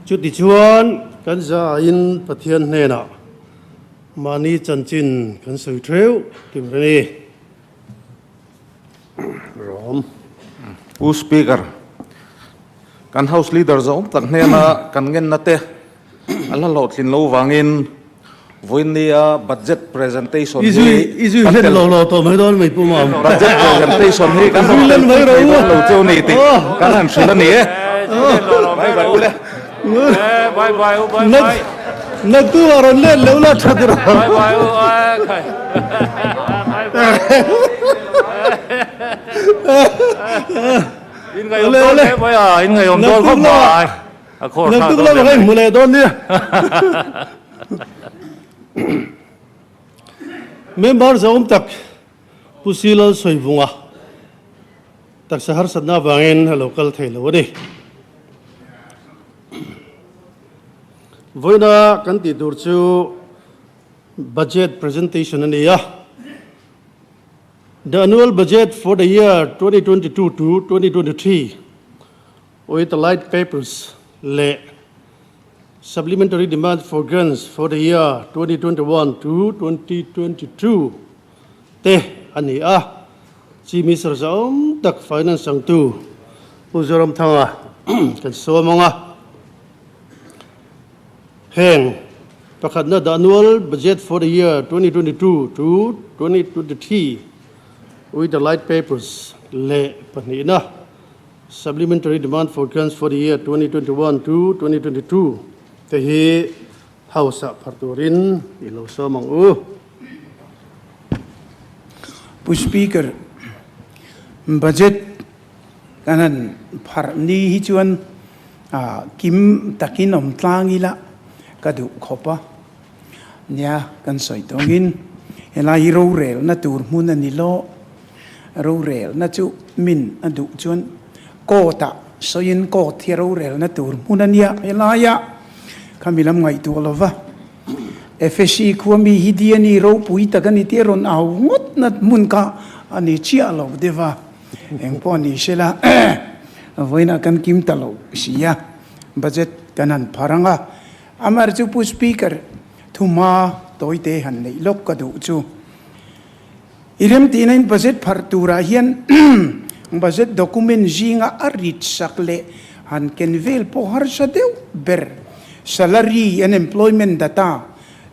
Chutichuan kan zain Pathian hnenah mahni chanchin kan sawi theuh tur a ni. Rom. Pu Speaker, kan House Leader zawng tak hnena kan ngenna te a la hlawhtlin lo vangin vawiinnia budget presentation hi kan tel budget presentation hi kan rawn tel pui thei dawn lo cheu ni tih kan han hrilh a ni e. Bye bye ule. Bye bye u bye bye. Naktu a rawn let lo la tha tir. Bye bye u khai. Bye bye. In ngaihawm dawn hle mai a, in ngaihawm dawn khawp mai. A khawr thlak dawn hle mai. Hmu leh dawn nia. Member zawm tak Pu Silal Sawivunga taksa harsatna avangin a lo kal thei lo a ni. Vawiina kan tih tur chu Budget Presentation a ni a. The annual budget for the year 2022 to 2023 with the light papers leh supplementary demand for grants for the year 2021 to 2022 te a ni a. Chief Minister zahawm tak Finance changtu Pu Zoramthanga kan sawm ang a. Heng pakhatna the annual budget for the year 2022 to 2023 with the light papers leh pahnihna supplementary demand for grants for the year 2021 to 2022 te hi House ah phar turin i lo sawm ang u. Pu Speaker, budget kan han pharh ni hi chuan kim takin awm tlang ila ka duh khawp a. Nia, kan sawi tawngin helai hi rorelna tur hmun a ni lo. Rorelna chu min a duh chuan court ah sawiin court hi rorelna tur hmun a nia helaia khami lam ngaihtuah lo va. Efesi khua mi hi DNA ropui tak a ni tih a rawn au ngawt na hmun kha a ni chiah lo deuh a, engpawh ni sela vawiinah kan kim ta lo si a, budget kan han phar ang a. Amar chu Pu Speaker thuma tawite han neih lawk ka duh chu. I remtihna in budget pharh turah hian budget document zinga a rit sak leh han ken vel pawh harsa deuh ber. Salary and employment data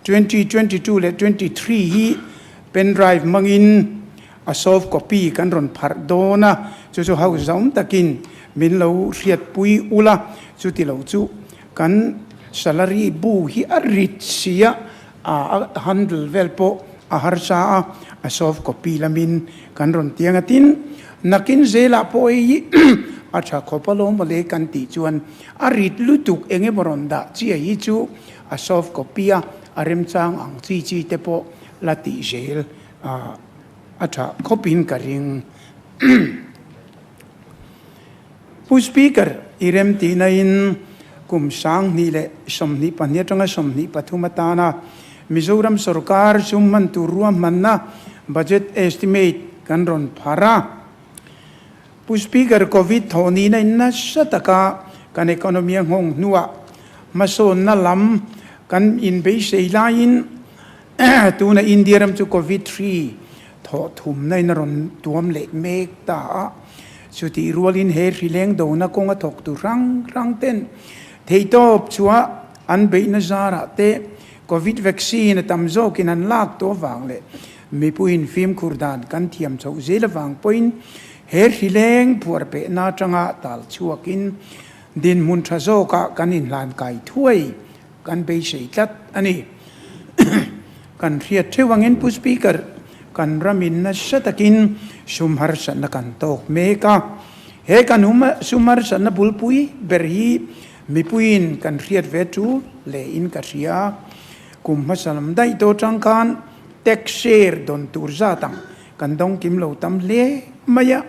2022 leh 23 hi pen drive hmangin a soft copy kan rawn pharh dawn a, chu chu house zawm takin min lo hriatpui ula, chuti lo chu kan salary bu hi a rit si a, a handle vel pawh a harsa a, a soft copy lamin kan rawn tiang a. Tin, nakin zelah pawh hei hi a tha khawp alawm mawle kan tih chuan a rit lutuk eng emaw rawn dah chiah hi chu a soft copy a, a remchang ang chi chi te pawh la tih zel a tha khawpin ka ring. Pu Speaker, i remtihna in kum 2024 atanga 23 atana Mizoram sorkar sum hman tur ruahmanna budget estimate kan rawn phar a. Pu Speaker, Covid thawhnihna in nasa taka kan economy a nghawng hnuah hmasawnna lam kan inbeisei laiin tuna India ram chu Covid hri Thawh thumna in a rawn tuam leh mek ta a, chutih rualin he hrileng dona kawnga thawktu hrang hrang ten theihtawp chhuah an beihna zarah te Covid vaccine a tam zawkin an lak tawh avang leh mipuiin fimkhur dan kan thiam chhoh zel avang pawhin he hrileng phuar pehna atanga tal chhuakin dinhmun tha zawkah kan inhlankai thuai Kan beisei tlat a ni. Kan hriat theuh angin Pu Speaker, kan ramin nasa takin sum harsatna kan tawk mek a. He kan sum harsatna bulpui ber hi mipuiin kan hriat ve chu lehin ka hria. Kum hmasa lam daih tawh atang khan tax share dawn tur zat ang kan dawng kim lo tam hle mai a.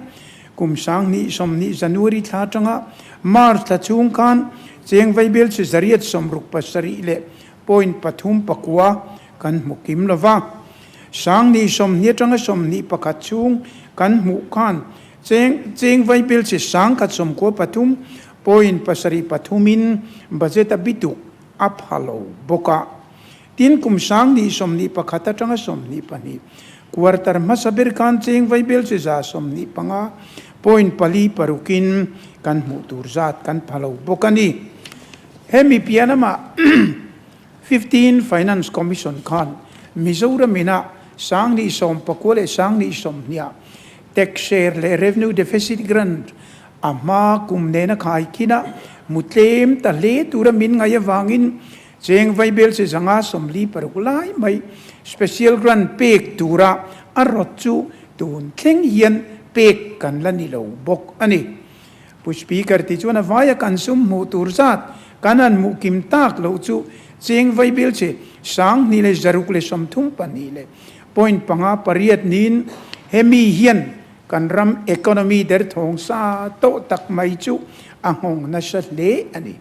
Kum 2020 January thla atanga March thla chhung khan cheng vaibel chi zariat sawmruk pasarih leh point pathum pakua kan hmu kim lo va. 2020 atanga 21 chhung kan hmuh khan cheng cheng vaibel chi 1093. Point 73 in budget a bituk a pha lo bawk a. Tin, kum 2021 atanga 22 quarter hmasa ber khan cheng vaibel chi 125 point 4 6 in kan hmuh tur zat kan pha lo bawk a ni. Hemi piah lamah 15 Finance Commission khan Mizoram ina 2019 leh 2020 ah tax share leh revenue deficit grant a hma kum nena khai khin a mu tlem ta hle tura min ngaih avangin Cheng vaibel chi 146 lai mai special grant pek tura a rawt chu tun thleng hian pek kan la ni lo bawk a ni. Pu Speaker ti chuan a vaia kan sum hmuh tur zat kan han hmuh kim tak loh chu cheng vaibel chi 2,632.58 niin hemi hian kan ram economy derthawng sa tawh tak mai chu a nghawng nasa hle a ni.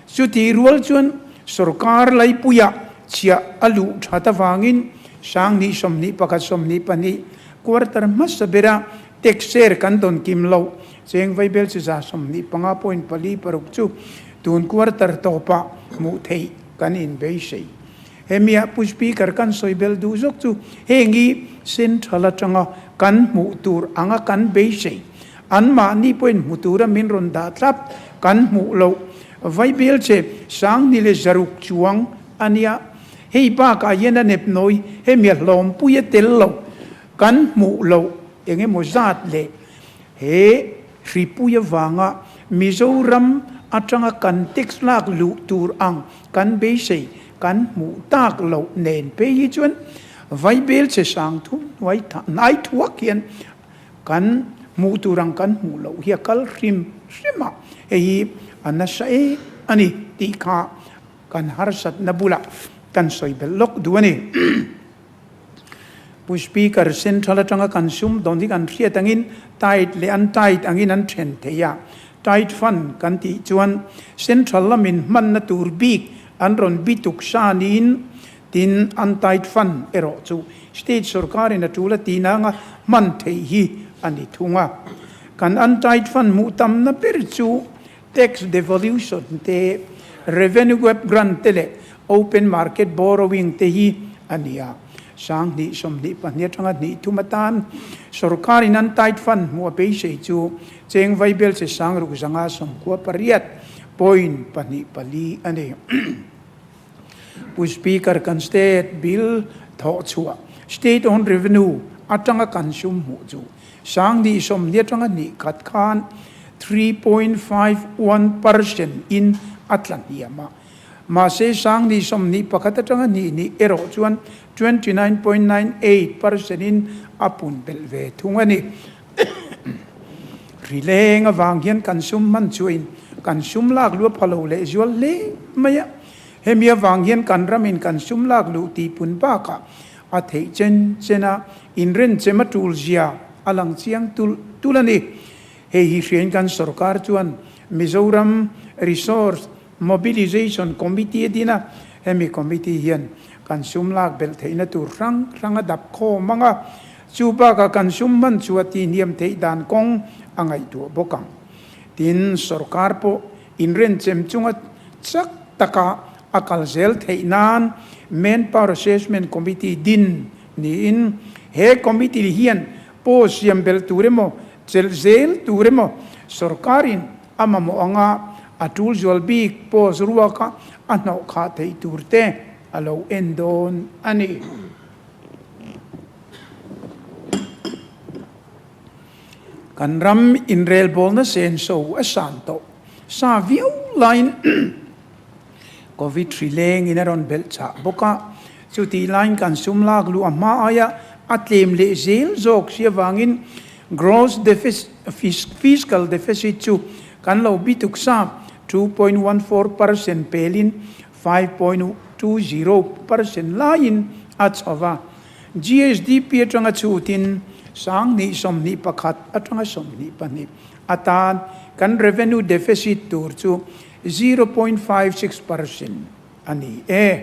Chuti rual chuan sorkar laipuiah chhiah a luh that avangin 2021 22 quarter hmasa bera tax share kan dawn kim loh cheng vaibel chi 25.46 chu tun quarter tawpah hmuh theih kan inbeisei. Hemiah Pu Speaker kan sawi bel duh zawk chu heng hi central atanga kan hmuh tur anga kan beisei. Anmahni pawhin hmu tura min rawn dah thlap kan hmuh loh. Vaibel che 2600 chuang a nia. Hei bakah hian a nep nawi hemi a hlawmpui a tel lo kan hmuh loh eng emaw zat leh he hripui avanga Mizoram atanga kan tax lak luh tur ang kan beisei kan hmuh tak loh nen phei hi chuan vaibel che 3000 hnuai hnai thuak hian Kan hmuh tur ang kan hmuh loh hi a kal hrim hrim a, hei hi a nasa em a ni tih kha kan harsatna bulah kan sawi belh lawk duh a ni. Pu Speaker, Central atanga kan sum dawn hi kan hriat angin tight leh untight angin an then thei a, tight fund kan tih chuan Central lamin hmanna tur bik an rawn bituk sa niin Tin, untied fund erawh chu state sorkarin a tul a tih nanga hman theih hi a ni thung a. Kan untied fund hmuh tamna ber chu tax devolution te, revenue gap grant te leh open market borrowing te hi a ni a. 2022 atanga hnih thum atan sorkarin untied fund hmuh a beisei chu cheng vaibel che 698.24 a ni. Pu Speaker, kan State Bill thawh chhuah, State Owned Revenue, atanga kan sum hmuh chu 2020 atanga hnih khat khan 3.51 percent in a tla hniam a. Mahse, 2021 atanga hnih hnih erawh chuan 29.98 percent in a pun belh ve thung a ni. Rileng avang hian kan sum hman chuain kan sum lak luh a pha lo leh zual hle mai a. Hemi avang hian kan ramin kan sum lak luh tih pun bakah a theih chen chen a, inrenchem a tul zia a lang chiang tulh tulh a ni. Hei hi hriain kan sorkar chuan Mizoram Resource Mobilization Committee a din a, hemi committee hian kan sum lak belh theihna tur hrang hrang a dap khawm ang a, chu bakah kan sum hman chu a tihniam theih dan kawng a ngaihtuah bawk ang. Tin, sorkar pawh inrenchem chunga chak taka a kal zel theih nan Manpower Assessment Committee din niin he committee hian post siam belh tur emaw, chelh zel tur emaw sorkarin A mamawh anga a tul zual bik post ruaka a hnawh khah theih tur te a lo en dawn a ni. Kan ram inrelbawlna senso a san tawh sa viau laiin Covid hri lengin a rawn belh chah bawk a, chutih laiin kan sum lak luh a hma aia a tlem leh zel zawk si avangin gross fiscal deficit chu kan lo bituk sa 2.14% pelin 5.20% laiin a chho va. GSDP atanga chhutin 2021 atanga 22 atan kan revenue deficit tur chu 0.56% a ni e.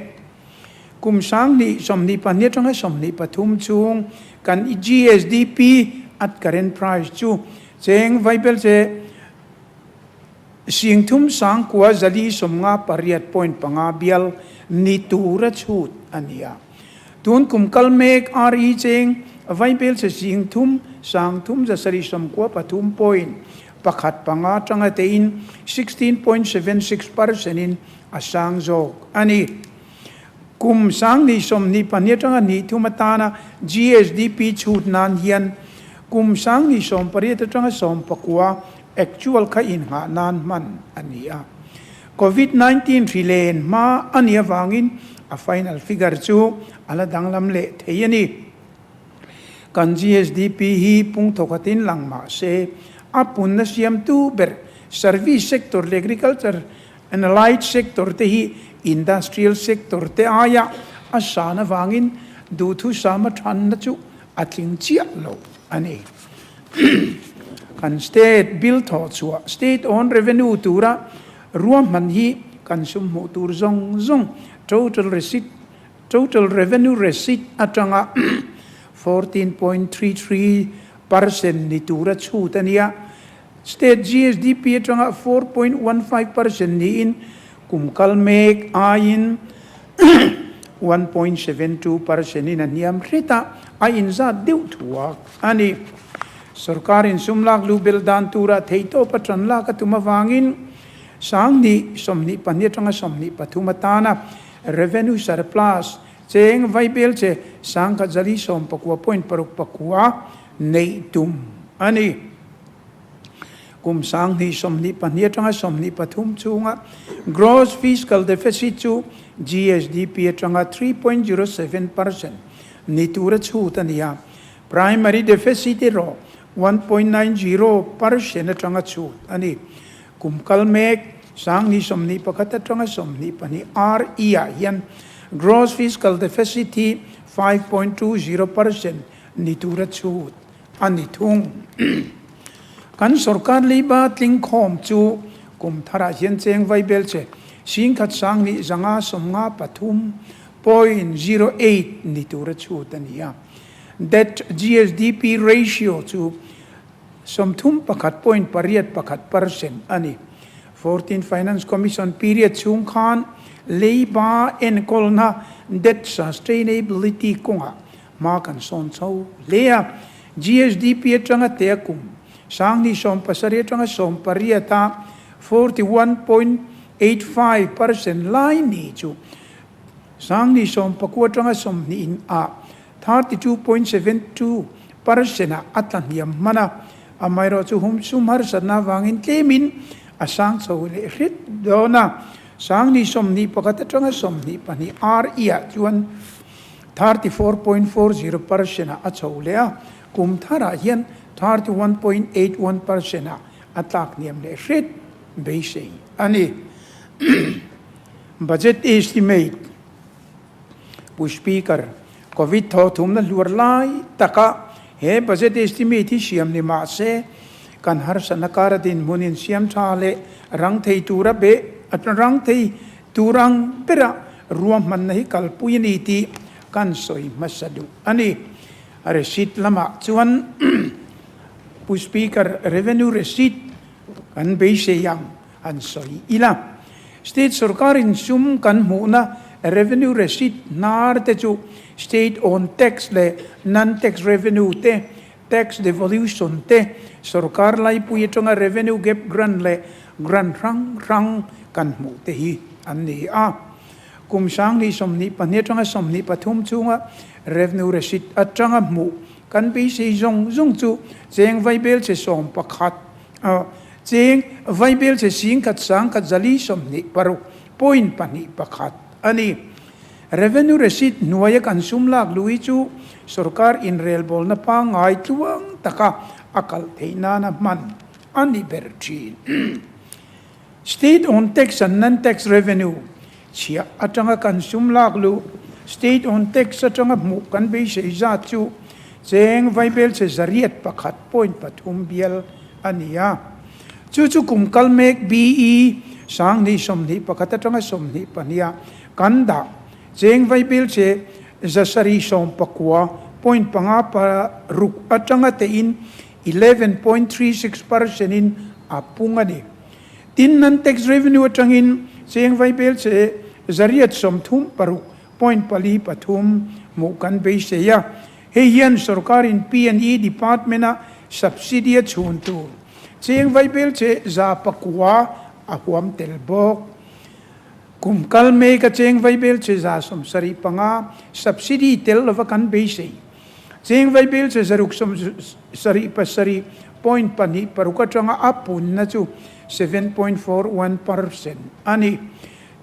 Kum 2022 atanga 23 chhung kan GSDP at current price chu cheng vaibel che. Singthum sangkua zali 58 point panga bial ni tura chhut a ni a. Tun kum kal mek RE cheng vaibel che 3 393 point pakhat panga tanga tein 16.76% in a sang zawk a ni. Kum 2022 atanga 23 atana GSDP chhut nan hian kum 2018 atanga 19 actual kha in ngah nan hman a ni a. COVID-19 hri len hma a ni avangin a final figure chu a la danglam leh thei a ni. Kan GSDP hi pung thawkhatin lang mah se a punna siamtu ber service sector leh agriculture and allied sector te hi industrial sector te aia a san avangin duhthusama thanna chu a tling chiah lo a ni. Kan state bill thawh chhuah state own revenue tura ruahman hi kan sum hmuh tur zawng zawng total receipt total revenue receipt atanga 14.33% ni tura chhut a nia. State GSDP atanga 4.15% niin kum kal mek aiin 1.72% in a hniam hret a, a inzat deuh thuak a ni. Sorkarin sum lak lu bel dan tura theihtawp a tan lak a tum avangin 2024 atanga 23 atana revenue surplus cheng vaibel che 1,419.69 neih tum a ni. Kum 2022 atanga 23 chhunga gross fiscal deficit chu GSDP atanga 3.07% ni tura chhut a ni a, primary deficit erawh 1.90% atanga chhut a ni. Kum kal mek 2021 atanga 22 RE ah hian gross fiscal deficit hi 5.20% ni tura chhut a ni thung. Kan sorkar leiba tling khawm chu kum tharah hian cheng vaibel che 1,153.08 ni tura chhut a ni a. Debt GSDP ratio chu 31.81% a ni. 14 Finance Commission period chhung khan leiba enkawlna debt sustainability kawngah hma kan sawn chho hle a. GSDP atanga te kum 2017 atanga 18 a 41.85% lai ni chu 2019 atanga 20 a 32.72% ah a tla hniam hman a. Amaherawh chu hum sum harsatna avangin tlemin a sang chho leh hret dawn a. 2021 atanga 22 RE ah chuan 34.40% ah a chho leh a, kum tharah hian 31.81% ah a tlak hniam leh hret beisei a ni. Budget estimate, Pu Speaker, Covid thaw thumna hluar lai taka he budget estimate hi siam ni mah se, kan harsatna kara dinhmun insiam tha leh rang thei tura be rang thei tur ang bera ruahmanna hi kalpui a ni tih kan sawi hmasa duh a ni. Receipt lamah chuan Pu Speaker, Revenue Receipt kan beisei ang han sawi ila. State sorkarin sum kan hmuhna Revenue Receipt hnar te chu State owned tax leh non-tax revenue te, tax devolution te, sorkar laipui atanga revenue gap grant leh grant hrang hrang kan hmuh te hi an ni a. Kum 2022 atanga 23 chhunga revenue receipt atanga hmuh kan beisei zawng zawng chu cheng vaibel che 11 cheng vaibel che 1,126.21 a ni. Revenue receipt hnuaia kan sum lak lui chu sorkar inrelbawlna pangngai tluang taka a kalh theih nana hman a ni ber thin. State owned tax and non-tax revenue chhiah atanga kan sum lak luh, state owned tax atanga hmuh kan beisei zat chu cheng vaibel che 801.3 bial a ni a. Chu chu kum kal mek BE 2021 atanga 22 ah kan dah cheng vaibel che 719.56 atanga tein 11.36% in a pung a ni. Tin, non-tax revenue atangin cheng vaibel che 836 point pali pathum hmuh kan beisei a. Hei hian sorkarin P and E department-a subsidy a chhun tur cheng vaibel che 900 a huam tel bawk. Kum kal mek a cheng vaibel che 75 subsidy tel lova kan beisei. Cheng vaibel che 677.26 atanga a punna chu 7.41% a ni.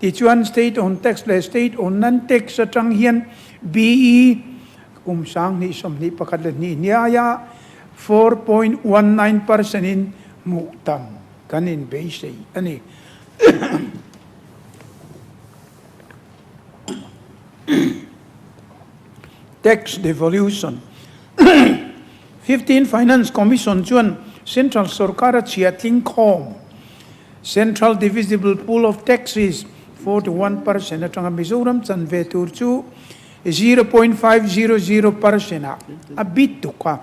Tichuan State owned tax leh State owned non tax atang hian BE kum 2021 leh hnih hniaia 4.19% in hmuh tam kan inbeisei a ni. Tax devolution 15 Finance Commission chuan Central sorkar a chhia tling khawm Central Divisible Pool of Taxes 41% atanga Mizoram chan ve tur chu 0.500% ah a bit tuk a.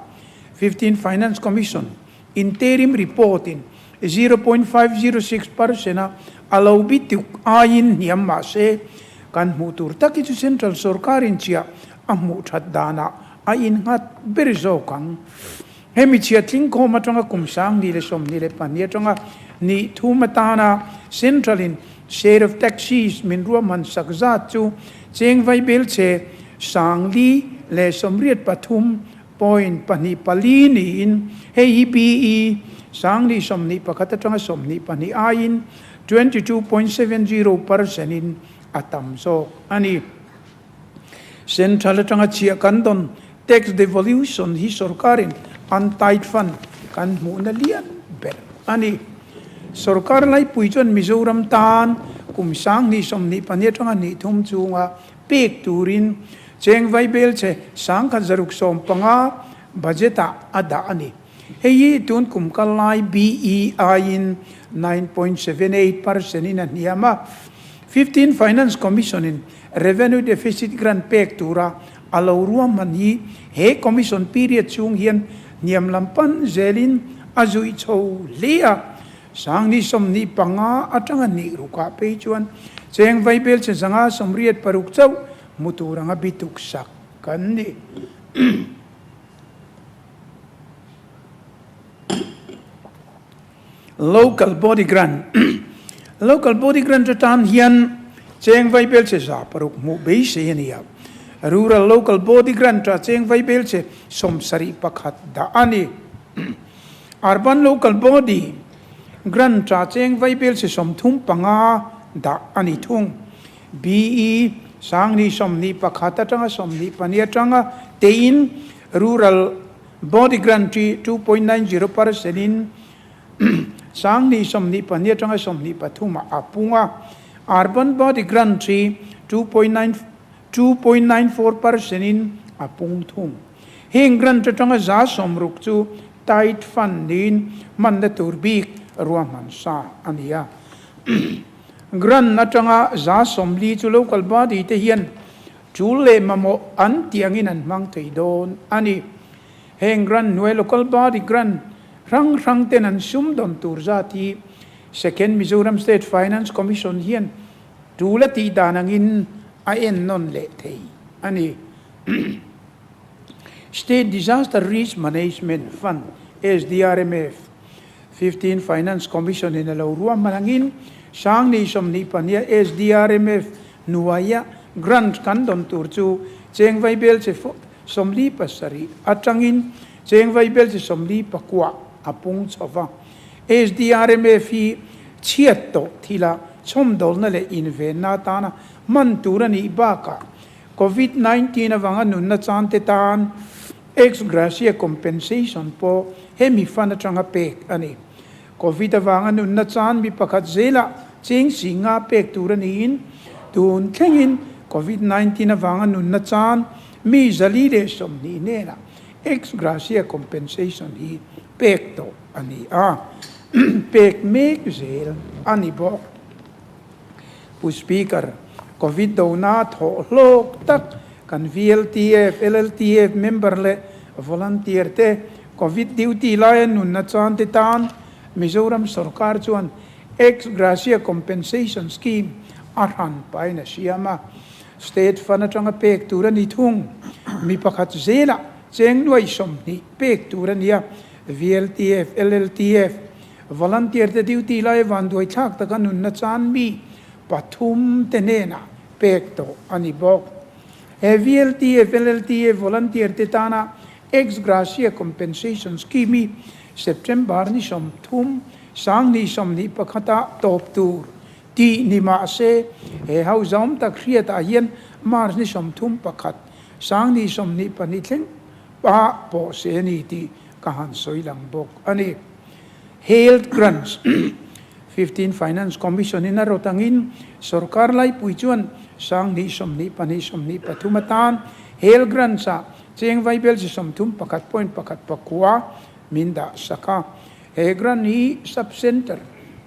15 Finance Commission Interim Report in 0.506% a a lo bit tuk aiin hniam mah se kan hmuh tur tak hi chu Central sorkar in chiah a hmuh that danah a innghat ber zawk ang. Hemi chhia tlingkhawm atanga kum 2022 atanga ni thum atana Central in share of taxes min ruahman sak zat chu cheng vaibel che 483 point pahnih pali niin hei hi BE 2021 atanga 22 aiin 22.70% in a tam zawk a ni. Central atanga chhiah kan dawn tax devolution hi sorkarin untied fund kan hmuhna lian ber a ni. Sorkar laipui chuan Mizoram tan kum 2022 atanga hnih thum chunga pek turin cheng vaibel che 1650 budget ah a dah a ni. Hei hi tun kum kal lai BE aiin 9.78% in a hniam a. 15 Finance Commission in Revenue Deficit Grant pek tura a lo ruahman hi he Commission period chhung hian hniam lam pan zelin a zuih chho hle a. 2025 atanga hnih rukah phei chuan cheng vaibel che 586 chauh hmu tur anga bituk sak kan ni. Local Body Grant Local Body Grant atan hian cheng vaibel che 600 hmuh beisei a ni a. Rural Local Body Grant ah cheng vaibel che 71 dah a ni. Urban Local Body Grant ah cheng vaibel che 35 dah a ni thung. BE 2021 atanga 24 atanga tein Rural Body Grant hi 2.90% in 2022 atanga 23 ah a pung a. Urban Body Grant hi 2.94% in a pung thung. Heng grant atanga 60% chu tied fund niin hmanna tur bik ruahman sa a ni a. Grant atanga 40% chu local body te hian tul leh mamawh an tih angin an hmang thei dawn a ni. Heng grant hnuai local body grant hrang hrang ten an sum dawn tur zat hi Second Mizoram State Finance Commission hian tul a tih dan angin a en nawn leh thei a ni. State Disaster Risk Management Fund, SDRMF, 15 Finance Commission in a lo ruahman angin 2024 SDRMF hnuaia grant kan dawn tur chu cheng vaibel che 47 atangin cheng vaibel che 49 a pung chho va. SDRMF hi chhiat tawh thila chhawmdawlna leh invenna atana hman tur a nih bakah Covid-19 avanga nunna chante tan ex gratia compensation pawh hemi fund atanga pek a ni. Covid avanga nunna chan mi pakhat zelah cheng si nga pek tur a niin tun thlengin Covid-19 avanga nunna chan mi 420 hnenah ex gratia compensation hi pek tawh a ni a, pek mek zel a ni bawk. Pu Speaker, Covid dona thawh hlawk tak kan VLTF, LLTF member leh volunteer te Covid duty laia nunna chan te tan Mizoram sorkar chuan Ex Gratia Compensation Scheme a hran pain a siam a. State Fund atanga pek tur a ni thung. Mi pakhat zelah cheng nuai 20 pek tur a ni a, VLTF, LLTF, Volunteer te duty lai vanduai thlak taka nunna chan mi pathum te hnenah pek tawh a ni bawk. He VLTF, LLTF Volunteer te tana Ex Gratia Compensation Scheme hi September ni 30, 2021 ah tawp tur tih ni mah se, he ho zawm tak hriatah hian March ni 31, 2022 thleng pah pawh se a ni tih ka han sawi lang bawk a ni. Health Grants 15 Finance Commission in a rawt angin sorkar laipui chuan 2022 23 atan Health Grants ah cheng vaibel chi 31.19 min dah sak a. He grant hi Sub Centre,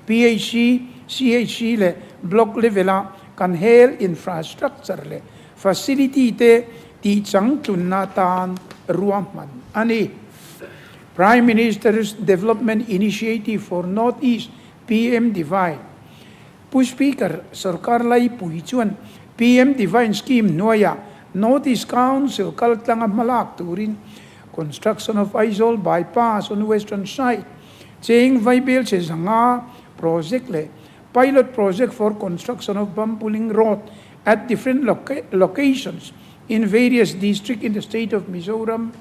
PHC, CHC leh Block level ah kan health infrastructure leh facility te tih changtlunna atan ruahman a ni. Prime Minister's Development Initiative for North East, PM Divine, Pu Speaker, Sorkar Laipui chuan PM Divine Scheme hnuaiah North East Council kaltlanga hmalak turin Construction of Aizawl Bypass on Western Side, Cheng Vaibel che zanga project leh Pilot Project for Construction of Bambuling Road at different locations in various district in the state of Mizoram,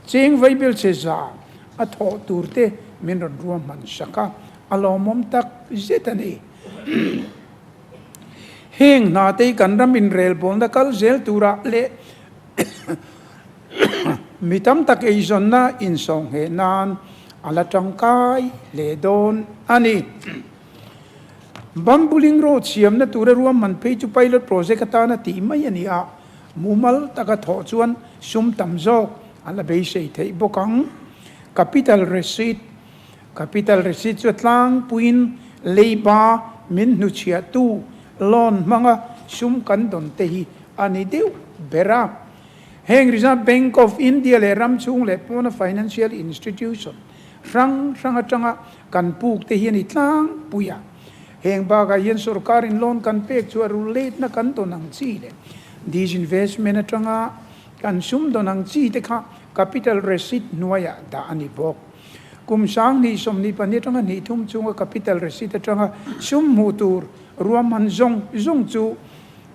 Cheng Vaibel che za a thawh tur te min rawn ruahman sak a, a lawmawm tak zet a ni. Heng hna te hi kan ram inrelbawlna kal zel turah leh mi tam tak eizawnna insawhngheh nan a la tangkai hle dawn a ni. Bambuling Road siamna tura ruahman phei chu pilot project atana tih mai a ni a, mumal taka thawh chuan sum tam zawk a la beisei theih bawk ang. Capital Receipt Capital Receipt chu a tlangpuiin leiba min hnuchhiahtu loan hmanga sum kan dawn te hi a ni deuh ber a. Heng Reserve Bank of India leh ram chhung leh pawna financial institution hrang hrang atanga kan puk te hian i tlangpui a. Heng bakah hian sorkarin loan kan pek chu a rul letna kan dawn ang chi leh disinvestment atanga kan sum dawn ang chi te kha capital receipt hnuaiah dah a ni bawk. Kum 2022 atanga hnih thum chunga capital receipt atanga sum hmuh tur ruahman zawng zawng chu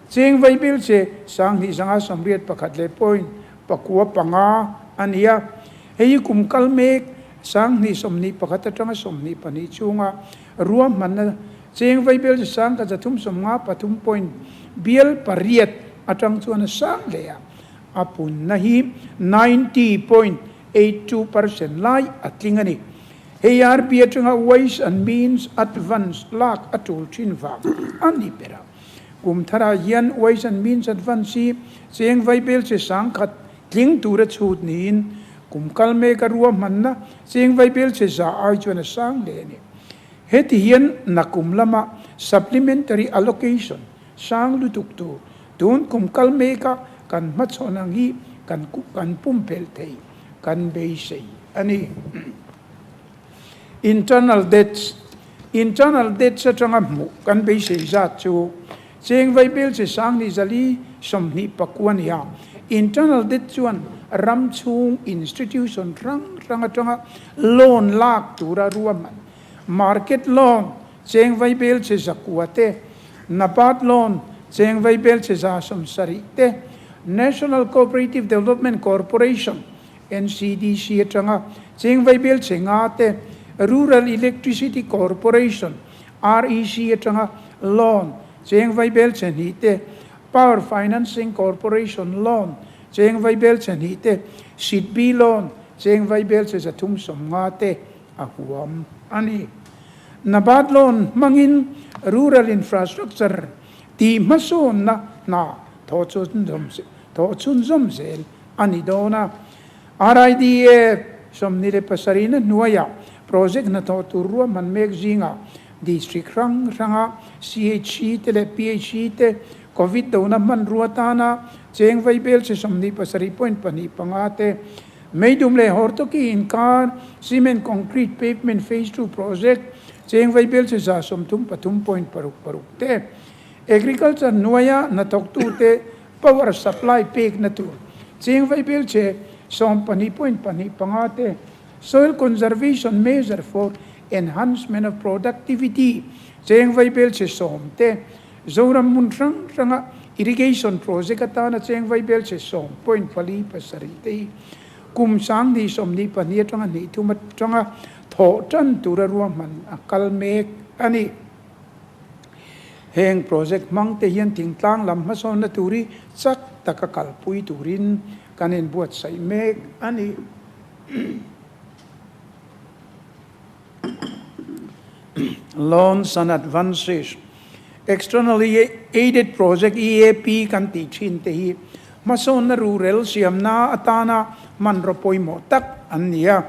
cheng vaibil che 2181 leh point 95 a ni a. Hei hi kum kal mek 2021 atanga 22 chhunga ruahmanna cheng vaibel chi 1353 point bial pariat atang chuan a sang hle a, a punna hi 90.82% lai a tling a ni. Hei RB atanga Ways and Means Advance lak a tul thin vang a ni ber a. Kum tharah hian Ways and Means Advance hi cheng vaibel chi 1000 Tling tura chhut niin kum kal mek a ruahmanna cheng vaibel che za ai chuan a sang hle a ni. Heti hian nakum lama supplementary allocation sang lutuk tur tun kum kal meka kan hmachhawn ang hi kan kan pumpelh thei kan beisei a ni. Internal debts Internal debts atanga hmuh kan beisei zat chu Cheng vaibel chi 2424 a ni a, internal debt chuan ram chhung institution hrang hrang atanga loan lak tura ruahman, market loan cheng vaibel chi 900 te, NABARD loan cheng vaibel chi 170 te, National Cooperative Development Corporation, NCDC, atanga cheng vaibel chi 5 te, Rural Electricity Corporation, REC atanga loan cheng vaibel che hnih te, Power Financing Corporation loan cheng vaibel che hnih te, SIDBI loan cheng vaibel che 350 te a huam a ni. NABARD loan hmangin rural infrastructure tih hmasawnna hna thawh chhunzawm zel a ni dawn a. RIDF 27 na hnuaiah project hnathawh tur ruahman mek zingah district hrang hranga CHC te leh PHC te Covid dona hmanrua tana cheng vaibel che 27.25 te, Meidum leh Hortoki inkar cement concrete pavement phase 2 project. Cheng vaibel che 133.66 te. Agriculture hnuaia hnathawktute power supply pekna tur cheng vaibel che 12.25 te. Soil conservation measure for enhancement of productivity cheng vaibel che 10 te. Zoram hmun hrang hranga irrigation project atana cheng vaibel che 10.47 te hi kum 2022 atanga 23 atanga thawh tan tura ruahman a kal mek a ni. Heng project hmang te hian thingtlang lam hmasawnna tur hi chak taka kalpui turin kan inbuatsaih mek a ni. Loans and Advances, Externally Aided Project, EAP, kan tih thin te hi hmasawnna rurel siamna atana hmanraw pawimawh tak an ni a.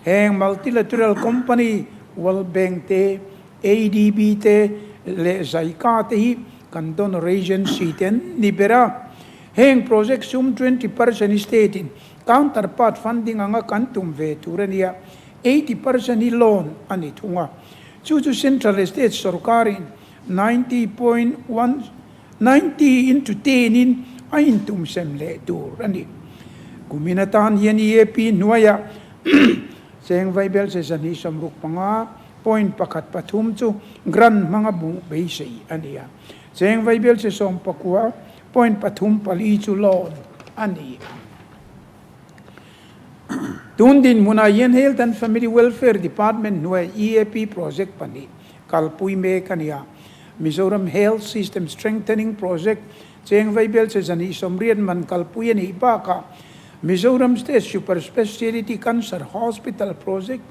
Heng multilateral company World Bank te, ADB te leh JICA te hi kan donor agency te an ni ber a. Heng project sum 20% hi state in counterpart funding anga kan tum ve tur a nia. 80% hi loan a ni thung a, chu chu central leh state sorkarin 90.1 90 into 10 in a intum sem leh tur a ni. Kumin atan hian EAP hnuaiah cheng vaibel che 265.13 chu grant hmanga hmuh beisei a ni a, cheng vaibel che 19.34 chu loan a ni ang. Tun dinhmunah hian Health and Family Welfare Department hnuaia EAP project pahnih kalpui mek a ni a. Mizoram Health System Strengthening Project cheng vaibel che 280 man kalpui a nih bakah Mizoram State Super Speciality Cancer Hospital Project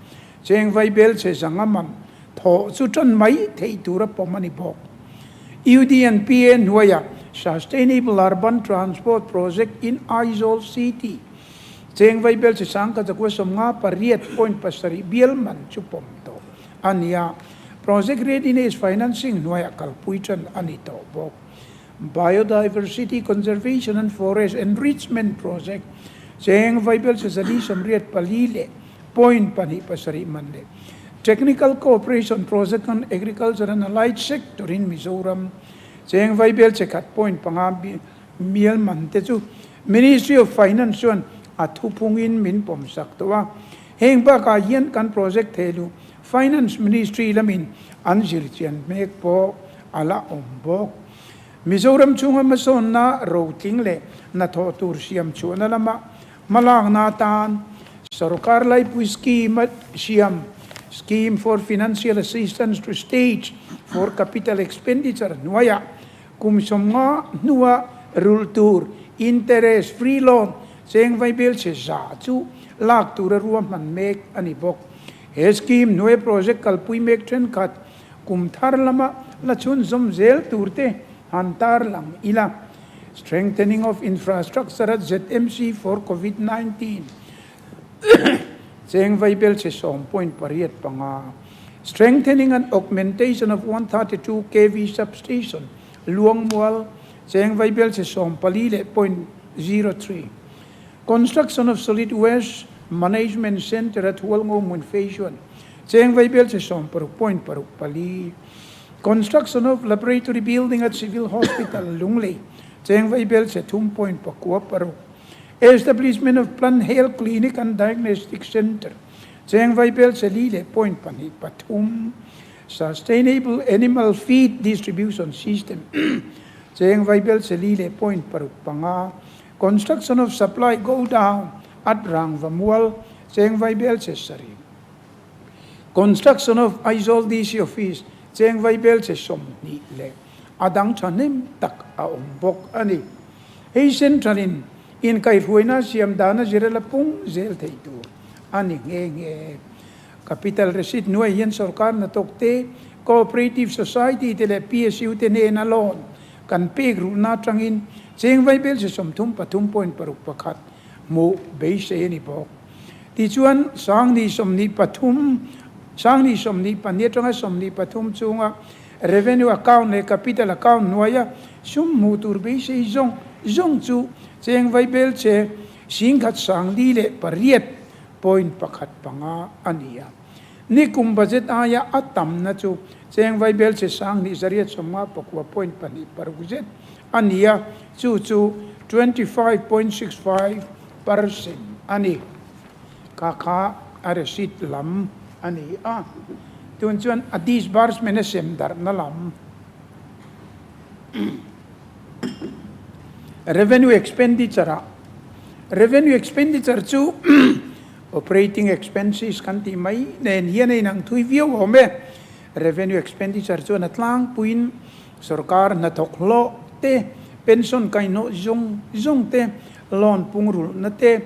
cheng vaibel che 500 man thawh chu tan mai theih tura pawm a ni bawk. UDNPA hnuaia Sustainable Urban Transport Project in Aizawl City cheng vaibel chi 1098.7 bial man chu pawm tawh a ni a. Project Readiness Financing hnuaiah kalpui tan a ni tawh bawk. Biodiversity Conservation and Forest Enrichment Project cheng vaibel chi 184.27 man leh Technical Cooperation Project on Agriculture and Allied Sector in Mizoram cheng vaibel che 1.5 mial man te chu Ministry of Finance chuan a thuphungin min pawmsak tawh a. Heng bakah hian kan project theilu Finance Ministry lamin an zirchian hmek pawh a la awm bawk. Mizoram chhunga hmasawnna rotling leh hnathawh tur siam chhuahna lama hmalakna atan Sarkar Laipui Scheme a siam Scheme for Financial Assistance to States for Capital Expenditure hnuaiah kum 50 hnua rulh tur interest free loan cheng vaibel che 100 chu lak tura ruahman mek a ni bawk. He scheme hnuaia project kalpui mek thenkhat kum thar lama la chhunzawm zel tur te han tar lang ila. Strengthening of Infrastructure at ZMC for Covid-19 cheng vaibel che 10.85. Strengthening and Augmentation of 132 kV Substation, Luangmual, cheng vaibel che 14.03. Construction of Solid Waste Management Centre at Hualngo hmun Phase 1, cheng vaibel che 16.64. Construction of Laboratory Building at Civil Hospital, Lunglei, cheng vaibel che 3.96. Establishment of Plant Health Clinic and Diagnostic Centre, cheng vaibel che 4.23. Sustainable Animal Feed Distribution System, cheng vaibel che 4.65. Construction of Supply Godown at Rangvamual, cheng vaibel che 7. Construction of Aizawl DC Office, cheng vaibel che 20 leh a dang thahnem tak a awm bawk a ni. Hei central in inkaihhruaina siam dana zirela pung zel thei tur a ni nghe nghe. Capital Receipt hnuai hian sorkar hnathawk te, Cooperative Society te leh PSU te hnena loan kan pek ruhna atangin cheng vaibel che 33.61 hmuh beisei a ni bawk. Tichuan, 2023, 2022 atanga 23 chunga Revenue Account leh Capital Account hnuaia sum hmuh tur beisei zawng zawng chu cheng vaibel che 1048.15 a ni a. Nikum budget aia a tamna chu cheng vaibelchhe 2000 859.26 zet a ni a, chu chu 25.65% a ni. Kha kha a receipt lam a ni a, tun chuan a disbursement a sem darhna lam. Revenue expenditure ah Revenue expenditure chu operating expenses kan tih mai nen hian a inang thui viau awm e. Revenue expenditure chuan a tlangpuiin sorkar hnathawk hlawh te, pension kaihhnawh zawng zawng te, loan pungrulhna te,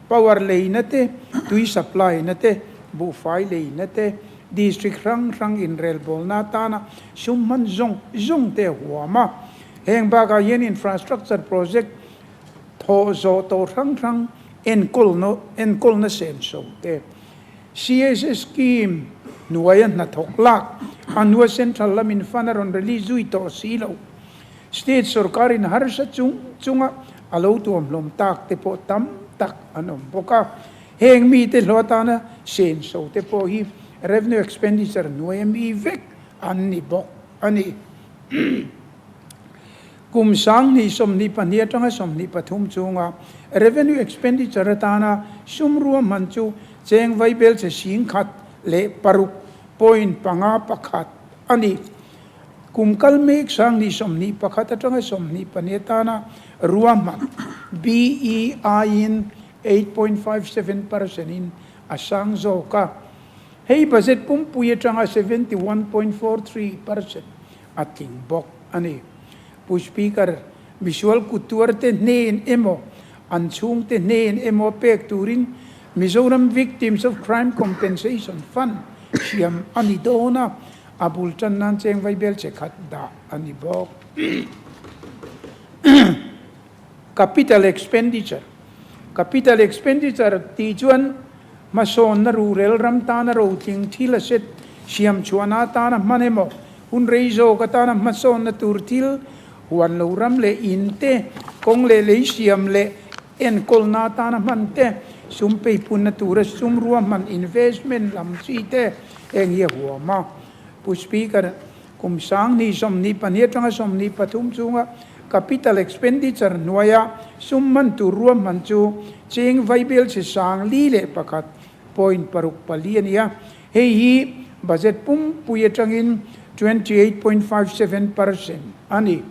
Power leina te, tui supply na te, buhfai leina te, district hrang hrang inrelbawlna atana sum hman zawng zawng te a huam a. Heng bakah hian infrastructure project thawh zawh tawh hrang hrang enkawlna enkawlna senso te, CSS scheme hnuaia hnathawk lak a hnua central lamin fund a rawn release zui tawh si loh. State sorkarin harsa chung chunga a lo tuamhlawm tak te pawh tam tak an awm bawk a. Heng mite hlawh atana senso te pawh hi revenue expenditure hnuai ami vek an ni bawk a ni. Kum 2022 atanga 23 chunga revenue expenditure atana sum ruahman chu cheng vaibelchhe 1006.51 a ni. Kum kal mek 2021 atanga 22 atana ruahman BEI-in 8.57% in a sang zawk a. Hei budget pumpui atanga 71.43% a tling bawk a ni. Pu Speaker, misual kuttuarte hnen emaw, an chhungte hnen emaw pek turin Mizoram Victims of Crime Compensation Fund siam a ni dawn a. A bul tan nan cheng vaibel che khat dah a ni bawk. Capital expenditure Capital expenditure tih chuan hmasawnna rurel ram tana rotling thil a set siam chhuahna atana hman emaw, hun rei zawk atana hmasawnna tur thil, huan lo ram leh in te, kawng leh lei siam leh enkawlna atana hman te, sum peipunna tura sum ruahman investment lam chi te, Heng hi a huam a, Pu Speaker, kum 2022 atanga 23 chunga capital expenditure hnuaia sum hman tur ruahman chu cheng vaibelchhe 401.64 a ni a, hei hi budget pumpui atangin 28.57% a ni.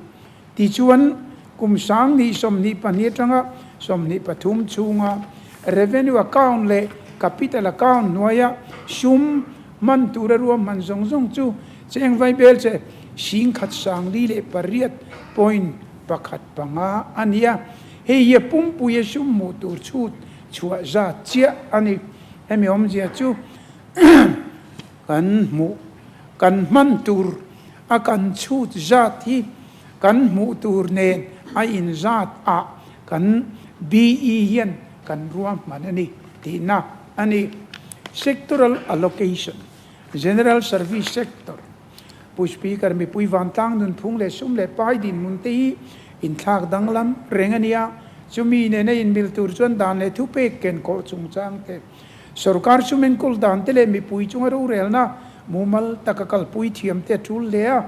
Tichuan, kum 2022 atanga 23 chhunga revenue account leh capital account hnuaia sum hman tura ruahman zawng zawng chu cheng vaibelche 1,008.15 a ni a. Hei hi a pumpuia sum hmuh tur chhut chhuah zat chiah a ni. Hemi awmzia chu kan hmuh kan hman tur a kan chhut zat hi kan hmuh tur nen a inzat ah kan BE hian kan ruahman a ni tihna a ni. Sectoral Allocation, General Service Sector, Pu Speaker, mipui vantlang nunphung leh sum leh pai dinhmun te hi inthlak danglam reng a nia, chumi nena inmil tur chuan dan leh thupek kenkawh chungchang te, Sorkar sum enkawl dan te leh mipui chunga rorelna mumal taka kalpui thiam te a tul hle a.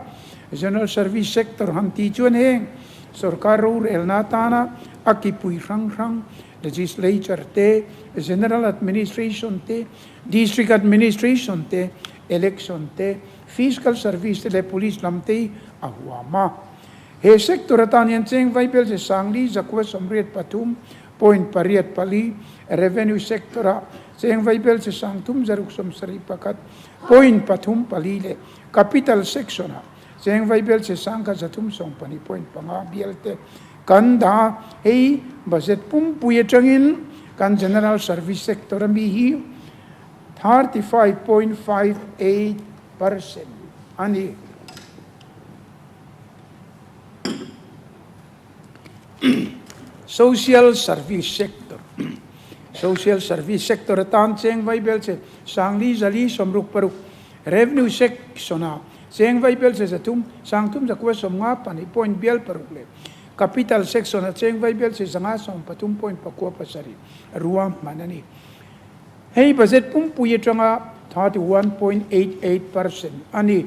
General Service Sector han tih chuan heng sorkar rorelna atana a kipui hrang hrang, Legislature te, General Administration te, District Administration te, Election te, Fiscal Service te leh Police lam te hi a huam a. He sector atan hian cheng vaibelze 4,983 Point 84, Revenue sector-ah cheng vaibelche 3671.34 leh Capital section-ah cheng vaibelche 1312.5 bial te kan dah a. Hei budget pumpui atangin kan General Service sector-a mi hi 35.58% a ni. Social Service Sector Social Service Sector atan cheng vaibelche 4,466, Revenue Section-ah cheng vaibelche 300 392 point bial paruk leh Capital Section-ah cheng vaibelche 513 point pakua pasarih ruahman a ni. Hei budget pumpui atanga 31.88% a ni.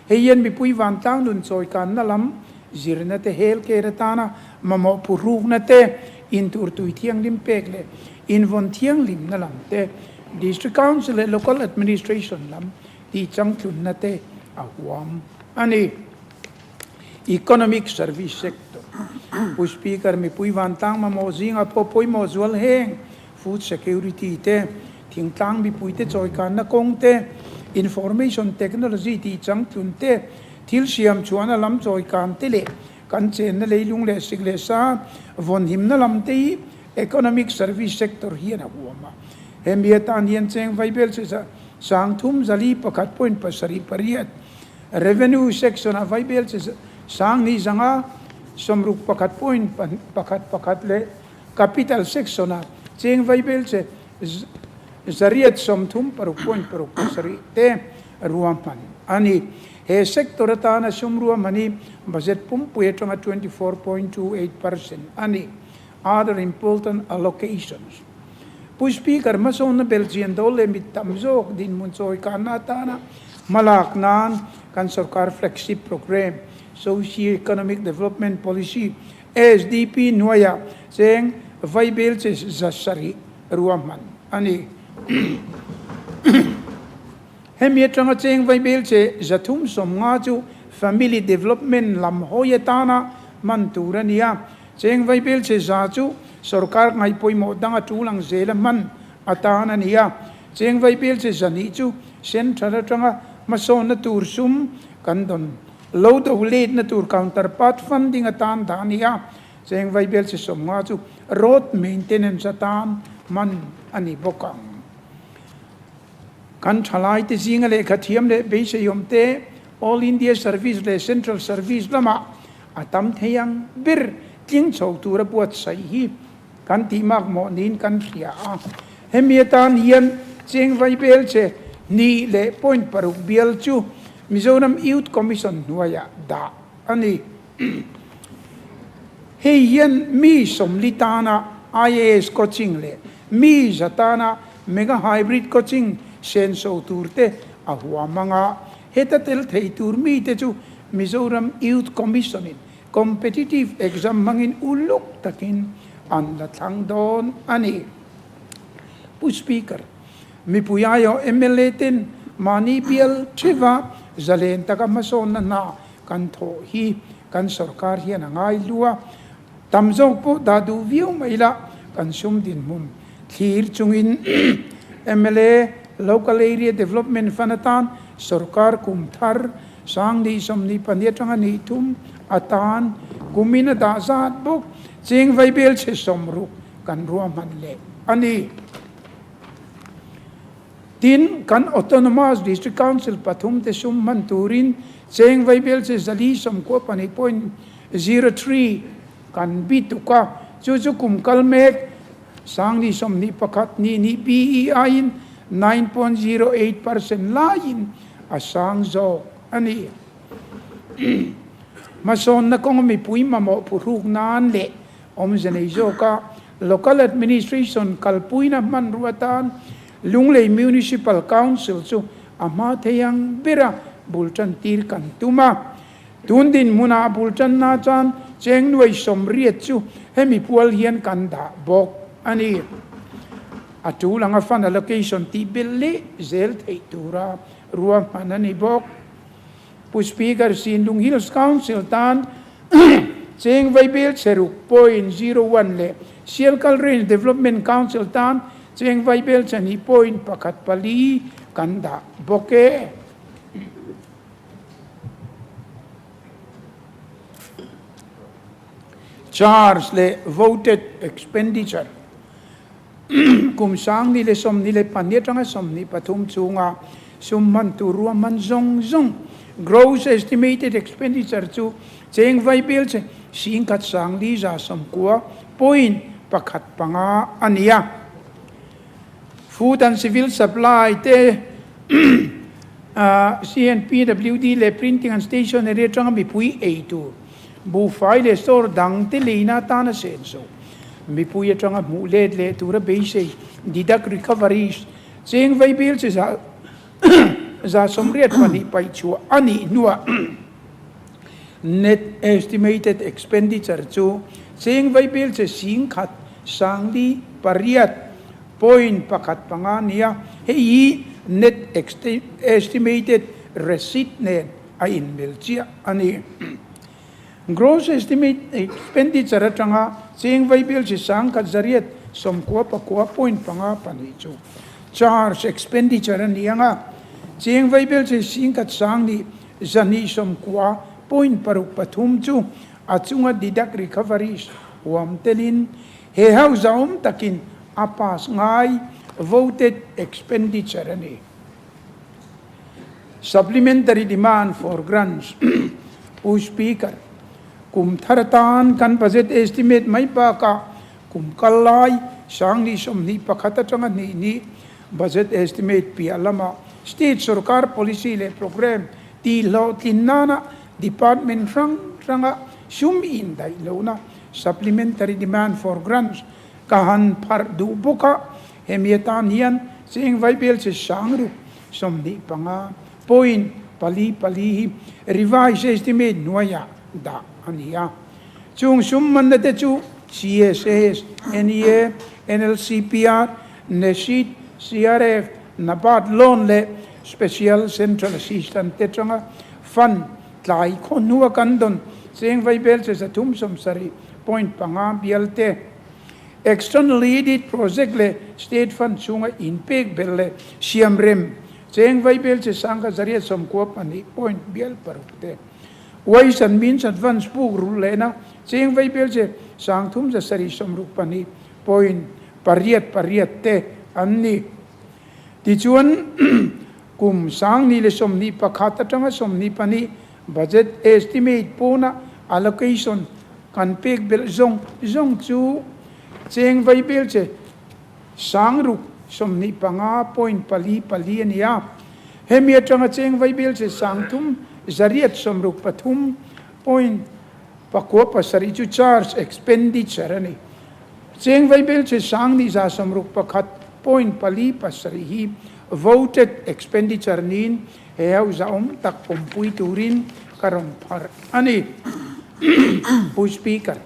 Hei hian mipui vantlang nun chawikanna lam zirna te, health care atana mamawh phuhrukna te, intur tui thianghlim pek leh invawn thianghlimna lam te, District Council leh Local Administration lam tih changtlunna te a huam a ni. Economic Service Sector, Pu Speaker, mipui vantlang mamawh zingah pawh pawimawh zual heng Food Security te, thingtlang mipuite chawikanna kawng te, Information Technology tih changtlun te, thil siam chhuahna lam chawikan te leh kan chenna leilung leh sik leh sa vawnhimna lam te hi Economic Service Sector hian a huam a. Hemi atan hian cheng vaibel chu 30 4 point 7 8, Revenue Section ah vaibel chu 2 5 60 1 point 1 1 leh Capital Section a cheng vaibel che 836 point 6 7 te ruahman a ni. He sector atana sum ruahman hi budget pumpui atanga 24.28% a ni. Other important allocations. Pu Speaker, hmasawnna belchian dawl leh mit tam zawk dinhmun chawikanna atana hmalak nan kan sorkar flagship programme, Socio-Economic Development Policy, SDP hnuaiah cheng vaibel che 700 ruahman a ni. Hemi atanga cheng vaibel che 350 chu Family Development lam hawi atana hman tur a ni a, cheng vaibel che 100 chu sorkar ngaihpawimawh danga tul ang zela hman atan a ni a, cheng vaibel che 200 chu Central atanga hmasawnna tur sum kan dawn Lo do letna tur counterpart funding atan dah a ni a, cheng vaibel chi 50 chu road maintenance atan hman a ni bawk ang. Kan thalaite zinga lehkha thiam leh beiseiawm te All India Service leh Central Service lamah a tam thei ang ber tling chho tura buatsaih hi kan tih makmawh niin kan hria a. Hemi atan hian cheng vaibel che hnih leh point 6 bial chu Mizoram Youth Commission hnuaiah dah a ni. Hei hian mi 40 tana IAS coaching leh mi 100 tana Mega Hybrid Coaching senso turte a huam anga heta tel thei tur mite chu Mizoram Youth Commission-in Competitive exam hmangin uluk takin an la thlang dawn a ni. Pu Speaker, mipui aiawh mla ten mahni bial theuha zalen taka hmasawnna hna kan thawh hi kan sorkar hian a ngai lu a, tam zawk pawh dah duh viau mai la kan sum dinhmun thlir chungin mla Local Area Development Fund atan sorkar kum thar 2022 atanga 3 atan kumin a dah zat bawk. Cheng vaibel chhe 60 kan ruahman leh a ni. Tin, kan Autonomous District Council pathum te sum hman turin cheng vaibel chhe 492 point 03 kan bi tuk a, chu chu kum kal mek 2021 2 BEI in 9.08% laiin a sang zawk a ni. Hmasawnna kawnga mipui mamawh phuhruk nan leh awmze nei zawka Local Administration kalpuina hmanrua atan Lunglei Municipal Council chu a hma thei ang bera bul tan tir kan tum a. Tun dinhmunah a bul tanna chuan cheng 80 chu hemi pual hian kan dah bawk a ni. A tul anga fund allocation tih belh leh zel theih tura ruahman a ni bawk. Pu Speaker, Sinlung Hills Council tan cheng vaibel chhe 6 point 01 leh Sialkal Range Development Council tan cheng vaibel chhe 2 point 1 4 kan dah bawk e. Charge leh voted expenditure kum 2022 atanga 23 chhunga sum hman tur ruahman zawng zawng gross estimated expenditure chu cheng vaibel che 1,490 point 1 5 a ni a. Food and Civil Supply te CNPWD leh Printing and Stationery atanga mipui ei tur buhfai leh store dang te leina atana senso mipui atanga hmuh let leh tura beisei deduct recoveries cheng vaibel che 82 paihchhuah a nih hnuah net estimated expenditure chu cheng vaibel che singkhat sangli pariat point pakhat panga nia, hei hi net estimated receipt nen a inmil chiah a ni. Gross estimate expenditure atanga cheng vaibel chi sangkhat zariat sawmkua pakua point panga pahnih chu charge expenditure a ni ang a, cheng vaibel chi singkhat sang nih zahnih sawmkua point paruk pathum chu a chunga deduct recoveries huam telin he house a awm takin a pass ngai voted expenditure a ni. Supplementary demand for grants, Pu Speaker, kum thar atan kan budget estimate mai bakah kum kal lai Sangni 21 atanga hnih ni budget estimate piah lama state sorkar policy leh programme tih hlawhtlin nana department hrang hranga sum indaih lohna supplementary demand for grants ka han pharh duh bawk a. Hemi atan hian cheng vaibel che sang ruk 25 point pali pali hi revised estimate hnuaiah dah a ni a. Chung sum manna te chu CSS, NEA, NLCPR, NESID, CRF, NABARD loan leh Special Central Assistance te atanga fund tlai khaw hnua kan dawn cheng vaibel che 370 point panga bial te. External Aided Project leh State Fund chhunga inpek belh leh siamrem cheng vaibel che sangkhat 892 point bial paruk te. Ways and Means Advance puk rulh lehna cheng vaibel che 3762 point pariat pariat te an ni. Tichuan, kum 2021 atanga 22 Budget estimate pawna allocation kan pek belh zawng zawng chu cheng vaibel che 625 point pali pali a ni a. Hemi atanga cheng vaibel che 363 point pakua pasarih chu charge expenditure a ni. Cheng vaibel che 2161 point pali pasarih hi voted expenditure niin He hausa awm tak pawmpui turin ka rawn pharh a ni. Pu Speaker,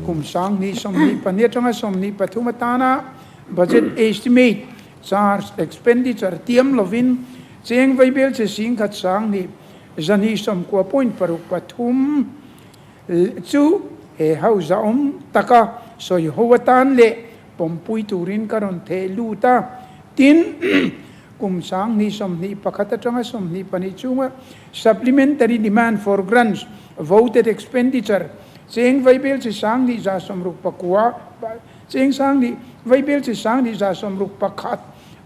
kum 2024 atanga 23 atana budget estimate, charge, expenditure tiam lovin cheng vaibel che singkhat sang hnih zahnih sawmkua point paruk pathum chu he hausa awm taka sawi ho atan leh pawmpui turin ka rawn theh lut a. Tin, kum 2021 atanga 22 chunga Supplementary Demand for Grants, Voted Expenditure, cheng vaibel chi sang hnih za sawmruk pakua, cheng sang hnih vaibel chi sang hnih za sawmruk pakhat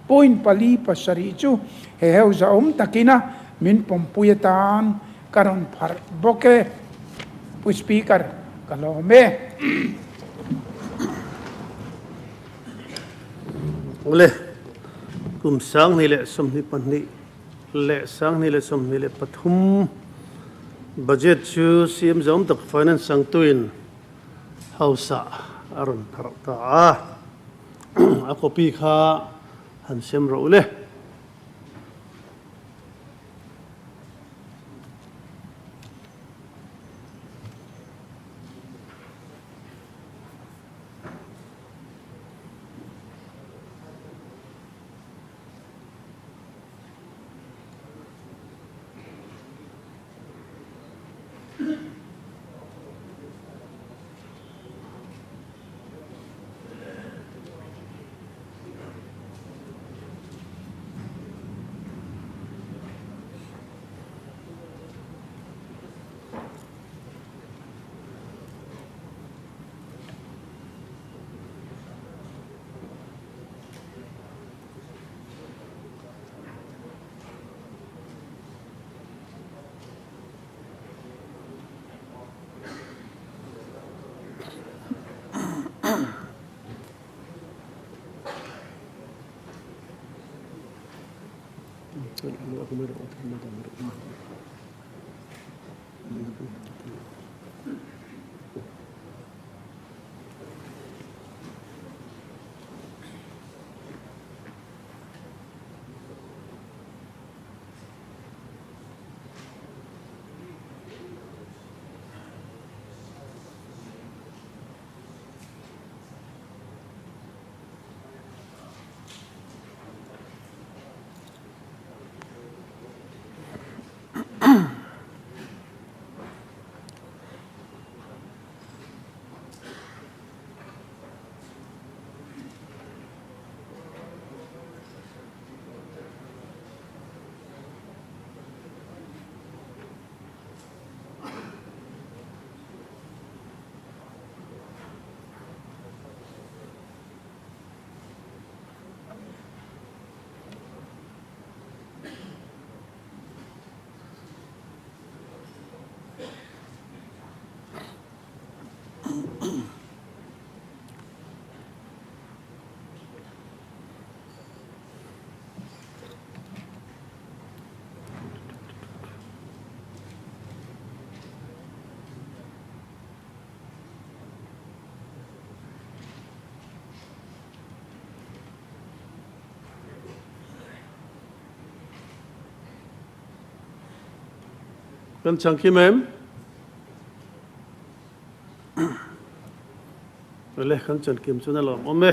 point pali pasarih chu he heu za awm takina min pawmpui atan ka rawn pharh bawk e. Pu Speaker, ka lawm e. Awle, kum 2022 leh 2023 budget chu CM zawm tak Finance sangtuin House ah a rawn pharh ta a, a copy kha han sem rawh ule. Kan chang kim em? Le kan chan kim chu na lawm awm e.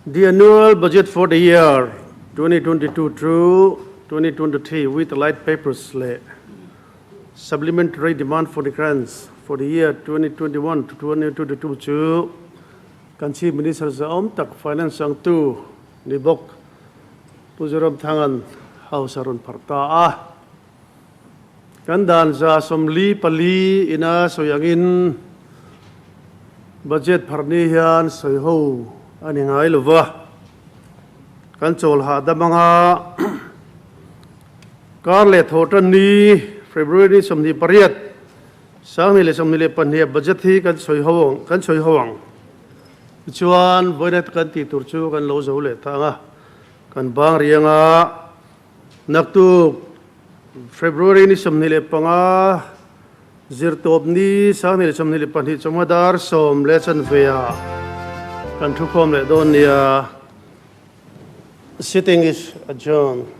The annual budget for the year 2022 to 2023 with light papers leh supplementary demand for the grants for the year 2021 to 2022 chu kan Chief Minister zahawm tak Finance changtu ni bawk Pu Zoramthanga'n House a rawn pharh ta a. Kan dan 144 ina sawi angin budget pharh ni hian sawi ho a ni ngai lo va, kan chawl hahdam anga kar leh thawh tan ni February ni 28, 2022 ah budget hi kan sawi ho ang kan sawi ho ang. Tichuan vawiin kan tih tur chu kan lo zo leh ta ang a, kan bang riang a. Naktuk February ni 25 zirtawp ni 2022 chawhma dar sawm leh chanve ah kan thukhawm leh dawn nia. Sitting is adjourned.